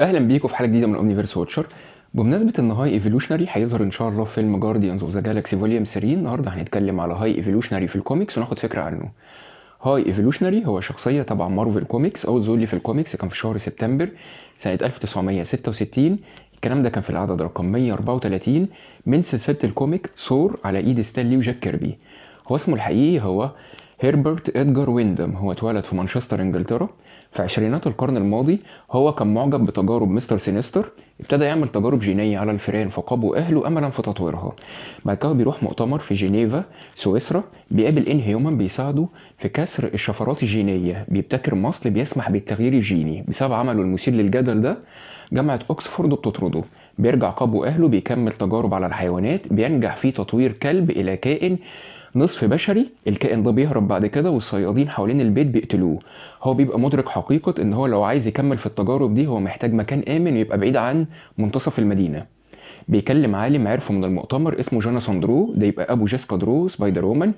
اهلا بيكم في حلقة جديدة من Omniverse Watcher. بمناسبة ان High Evolutionary هيظهر ان شاء الله في فيلم Guardians of the Galaxy Volume 3، النهارده هنتكلم على High Evolutionary في الكوميكس وناخد فكرة عنه. High Evolutionary هو شخصية تبع Marvel Comics. اول ظهور ليه في الكوميكس كان في شهر سبتمبر سنة 1966. الكلام ده كان في العدد رقم 134 من سلسلة ال comic ثور على ايد ستانلي وجاك كيربي. هو اسمه الحقيقي هو هيربرت ادجار ويندم. هو اتولد في مانشستر انجلترا في عشرينات القرن الماضي. هو كان معجب بتجارب مستر سينستر، ابتدى يعمل تجارب جينية على الفئران في قبو أهله أملا في تطويرها. بعد كده بيروح مؤتمر في جنيفا سويسرا، بيقابل Inhuman بيساعده في كسر الشفرات الجينية، بيبتكر مصل بيسمح بالتغيير الجيني. بسبب عمله المثير للجدل ده جامعة أكسفورد بتطرده. بيرجع قبو أهله، بيكمل تجارب على الحيوانات، بينجح في تطوير كلب إلى كائن نصف بشري. الكائن ده بيهرب بعد كده والصيادين حوالين البيت بيقتلوه. هو بيبقى مدرك حقيقة ان هو لو عايز يكمل في التجارب دي هو محتاج مكان آمن ويبقى بعيد عن منتصف المدينة. بيكلم عالم عرفه من المؤتمر اسمه جوناثان درو، ده يبقى ابو جيسيكا درو Spider Woman.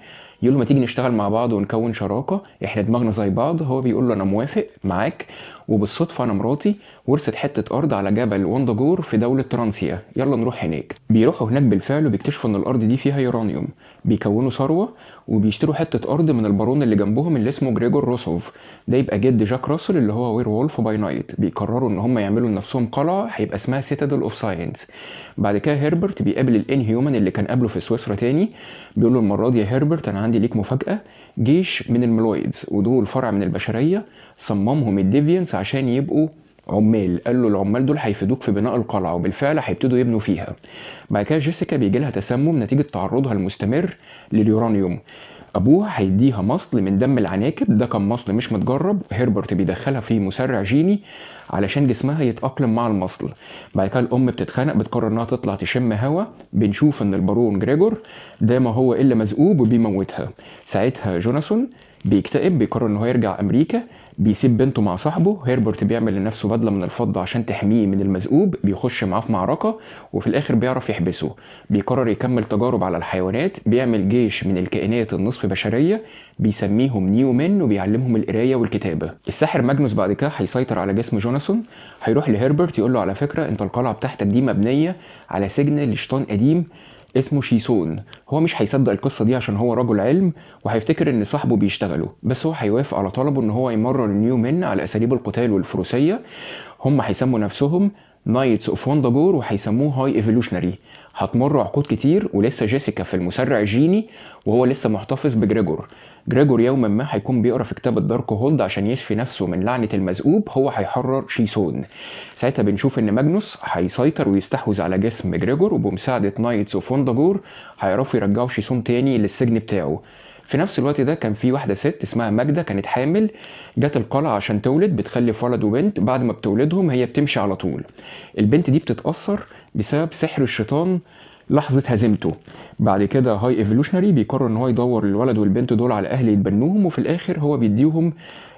يقول له ما تيجي نشتغل مع بعض ونكون شراكه، احنا دماغنا زي بعض. هو بيقول له انا موافق معاك، وبالصدفه انا مراتي ورثت حتة ارض على جبل ونداجور في دولة ترانسيا، يلا نروح هناك. بيروحوا هناك بالفعل وبيكتشفوا ان الارض دي فيها يورانيوم. بيكونوا ثروة وبيشتروا حتة ارض من البارون اللي جنبهم اللي اسمه جريجور روسوف، ده يبقى جد جاك راسل اللي هو Werewolf by Night. بيقرروا ان هم يعملوا لنفسهم قلعه هيبقى اسمها Citadel of Science. بعد كده هيربرت بيقابل ال Inhuman اللي كان قابله في سويسرا تاني، بيقول له المرة دي يا هيربرت انا عندي ليك مفاجاة، جيش من ال Moloids ودول فرع من البشرية صممهم ال Deviants عشان يبقوا عمال. قال له العمال دول هيفيدوك في بناء القلعة، وبالفعل هيبتدوا يبنوا فيها. بعد كده جيسيكا بيجي لها تسمم نتيجة تعرضها المستمر لليورانيوم. ابوها هيديها مصل من دم العناكب، ده كان مصل مش متجرب. هيربرت بيدخلها في مسرع جيني علشان جسمها يتأقلم مع المصل. بعد كده الام بتتخنق، بتقرر انها تطلع تشم هوا. بنشوف ان البارون جريجور ده ما هو الا مذئوب وبيموتها. ساعتها جوناثان بيكتئب، بيقرر ان هو يرجع امريكا، بيسيب بنته مع صاحبه. هيربرت بيعمل لنفسه بدله من الفضة عشان تحميه من المذئوب، بيخش معاه في معركة وفي الاخر بيعرف يحبسه. بيقرر يكمل تجارب على الحيوانات، بيعمل جيش من الكائنات النصف بشرية بيسميهم New Men وبيعلمهم القراية والكتابة. الساحر ماجنوس بعد كده هيسيطر على جسم جوناثان، هيروح لهيربرت يقول له على فكرة انت القلعة بتاعتك دي مبنية على سجن لشيطان قديم اسمه شيسون. هو مش هيصدق القصة دي عشان هو رجل علم وهيفتكر ان صاحبه بيشتغله، بس هو هيوافق على طلبه ان هو يمرن ال New Men على اساليب القتال والفروسيه. هم هيسموا نفسهم Knights of Wundagore وهيسموه High Evolutionary. هتمر عقود كتير ولسه جيسيكا في المسرع الجيني وهو لسه محتفظ بجريجور. جريجور يوما ما هيكون بيقرا في كتاب ال Darkhold عشان يشفي نفسه من لعنه المذئوب، هو هيحرر شيسون. ساعتها بنشوف ان ماجنوس هيسيطر ويستحوذ على جسم جريجور، وبمساعده Knights of Wundagore هيعرفوا يرجعوا شيسون تاني للسجن بتاعه. في نفس الوقت ده كان في واحدة ست اسمها ماجدة كانت حامل، جت القلعة عشان تولد، بتخلف ولد وبنت. بعد ما بتولدهم هي بتمشي على طول. البنت دي بتتأثر بسبب سحر الشيطان لحظة هزيمته. بعد كده High Evolutionary بيقرر ان هو يدور الولد والبنت دول على اهل يتبنوهم، وفي الاخر هو بيديهم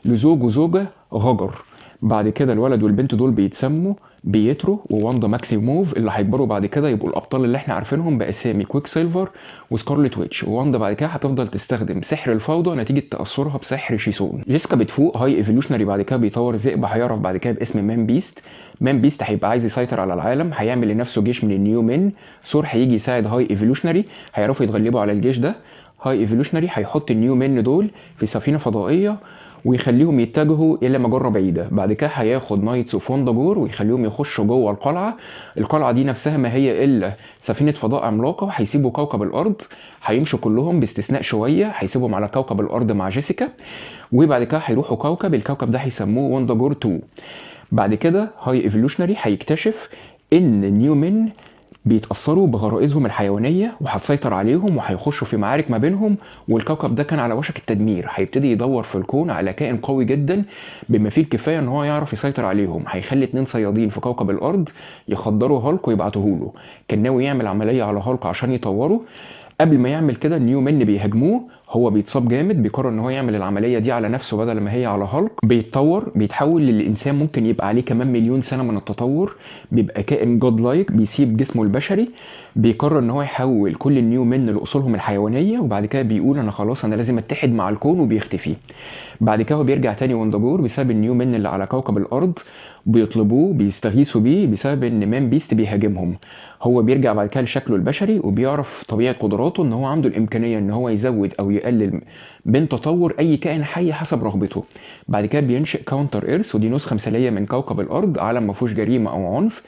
لزوج وزوجة غجر. بعد كده الولد والبنت دول بيتسموا بيترو وواندا ماكسيموف، اللي هيكبروا بعد كده يبقوا الابطال اللي احنا عارفينهم باسامي كويك سيلفر وسكارلت ويتش. وواندا بعد كده هتفضل تستخدم سحر الفوضى نتيجة تاثرها بسحر شيسون. جيسيكا بتفوق. High Evolutionary بعد كده بيطور ذئب هيعرف بعد كده باسم Man Beast. Man Beast هيبقى عايز يسيطر على العالم، هيعمل لنفسه جيش من ال New Men. ثور هيجي يساعد High Evolutionary، هيعرفوا يتغلبوا على الجيش ده. High Evolutionary هيحط ال New Men دول في سفينة فضائية ويخليهم يتجهوا الى مجره بعيدة. بعد كده هياخد Knights of Wundagore ويخليهم يخشوا جوه القلعة. القلعة دي نفسها ما هي الا سفينة فضاء عملاقة، وهيسيبوا كوكب الارض، هيمشوا كلهم باستثناء شوية هيسيبهم على كوكب الارض مع جيسيكا، وبعد كده هيروحوا كوكب، الكوكب ده هيسموه ونداجور 2. بعد كده High Evolutionary هيكتشف ان ال New Men بيتأثروا بغرائزهم الحيوانية وهتسيطر عليهم وهيخشوا في معارك ما بينهم، والكوكب ده كان على وشك التدمير. هيبتدي يدور في الكون على كائن قوي جدا بما فيه الكفاية ان هو يعرف يسيطر عليهم. هيخلي 2 صيادين في كوكب الارض يخدروا هالك ويبعتوه له. كان ناوي يعمل عملية على هالك عشان يطوره. قبل ما يعمل كده ال New Men بيهاجموه، هو بيتصاب جامد، بيقرر ان هو يعمل العملية دي على نفسه بدل ما هي على هالك. بيتطور، بيتحول للانسان ممكن يبقى عليه كمان مليون سنة من التطور، بيبقى كائن god like، بيسيب جسمه البشري، بيقرر ان هو يحول كل ال New Men لاصولهم الحيوانيه، وبعد كده بيقول انا خلاص انا لازم اتحد مع الكون، وبيختفي. بعد كده هو بيرجع تاني ونداجور بسبب ال New Men اللي على كوكب الارض بيطلبوه، بيستغيثوا بيه بسبب ان مان بيست بيهاجمهم. هو بيرجع بعد كده لشكله البشري وبيعرف طبيعة قدراته، ان هو عنده الامكانية ان هو يزود او يقلل من تطور اي كائن حي حسب رغبته. بعد كده بينشئ Counter Earth، ودي نسخه مثاليه من كوكب الارض، عالم ما فيهوش جريمة او عنف،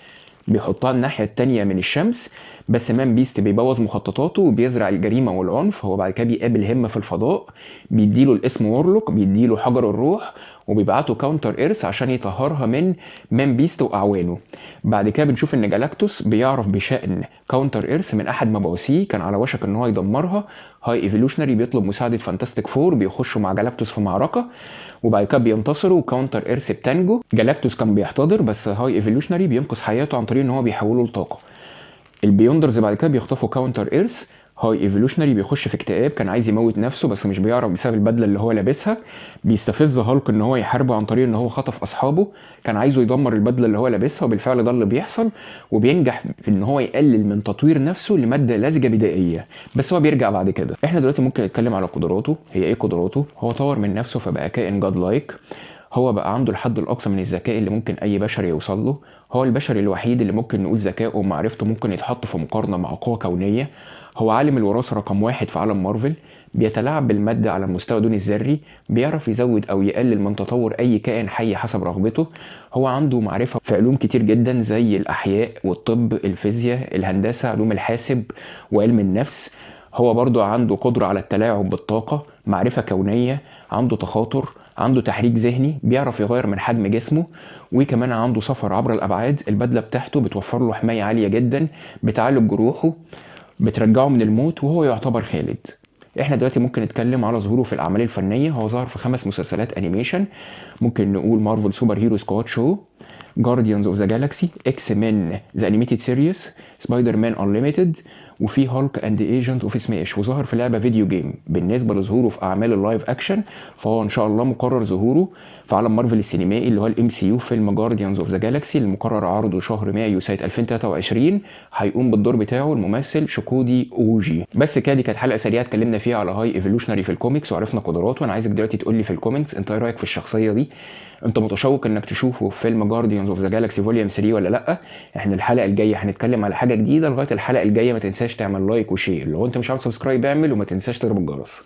بيحطها الناحية التانية من الشمس. بس مان بيست بيبوظ مخططاته وبيزرع الجريمة والعنف. هو بعد كده بيقابل هيم في الفضاء، بيديله الاسم وورلوك، بيديله حجر الروح، وبيبعته Counter Earth عشان يطهرها من مان بيست واعوانه. بعد كده بنشوف ان جالاكتوس بيعرف بشأن Counter Earth من احد مبعوثيه، كان على وشك ان هو يدمرها. High Evolutionary بيطلب مساعدة Fantastic Four، بيخشوا مع جالاكتوس في معركة، وبعد كده بينتصروا و Counter Earth بتنجو. جالاكتوس كان بيحتضر، بس High Evolutionary بينقذ حياته عن طريق ان هو بيحوله لطاقة. ال Beyonders بعد كده بيخطفوا Counter Earth. High Evolutionary بيخش في اكتئاب، كان عايز يموت نفسه بس مش بيعرف بسبب البدلة اللي هو لابسها. بيستفز هالك ان هو يحاربه عن طريق ان هو خطف اصحابه، كان عايزه يدمر البدلة اللي هو لابسها، وبالفعل ده اللي بيحصل، وبينجح في ان هو يقلل من تطوير نفسه لمادة لزجه بدائيه، بس هو بيرجع بعد كده. احنا دلوقتي ممكن نتكلم على قدراته. هي ايه قدراته؟ هو طور من نفسه فبقى كائن god like، هو بقى عنده الحد الاقصى من الذكاء اللي ممكن اي بشر يوصل له. هو البشري الوحيد اللي ممكن نقول ذكائه ومعرفته ممكن يتحط في مقارنة مع قوة كونيه. هو عالم الوراثة رقم 1 في عالم مارفل، بيتلاعب بالمادة على المستوى دون الذري، بيعرف يزود أو يقلل من تطور أي كائن حي حسب رغبته. هو عنده معرفة في علوم كتير جدا زي الأحياء والطب، الفيزياء، الهندسة، علوم الحاسب وعلم النفس. هو برضو عنده قدرة على التلاعب بالطاقة، معرفة كونية، عنده تخاطر، عنده تحريك ذهني، بيعرف يغير من حجم جسمه، وكمان عنده سفر عبر الأبعاد. البدلة بتاعته بتوفر له حماية عالية جدا، بتعالج جروحه، بترجعه من الموت، وهو يعتبر خالد. احنا دلوقتي ممكن نتكلم على ظهوره في الاعمال الفنيه. هو ظهر في 5 مسلسلات animation، ممكن نقول Marvel Super Hero Squad Show، Guardians of the Galaxy، X-Men The Animated Series، Spider-Man Unlimited، وفي Hulk and Agent of Smash، وظهر في لعبه video game. بالنسبة لظهوره في اعمال ال live action، فهو ان شاء الله مقرر ظهوره في عالم مارفل السينمائي اللي هو ال MCU، فيلم Guardians of the Galaxy المقرر عرضه شهر مايو سنة 2023، هيقوم بالدور بتاعه الممثل شوكودي اوجي. بس كده، دي كانت حلقة سريعة اتكلمنا فيها على High Evolutionary في الكوميكس وعرفنا قدراته. انا عايزك دلوقتي تقول لي في ال comments انت ايه رايك في الشخصية دي؟ انت متشوق انك تشوفه في فيلم Guardians of the Galaxy Volume 3 ولا لا؟ احنا الحلقة الجاية هنتكلم على حاجة جديده. لغاية الحلقة الجاية ما تنساش تعمل like و share، لو انت مش عامل subscribe اعمل، وما تنساش تضرب الجرس.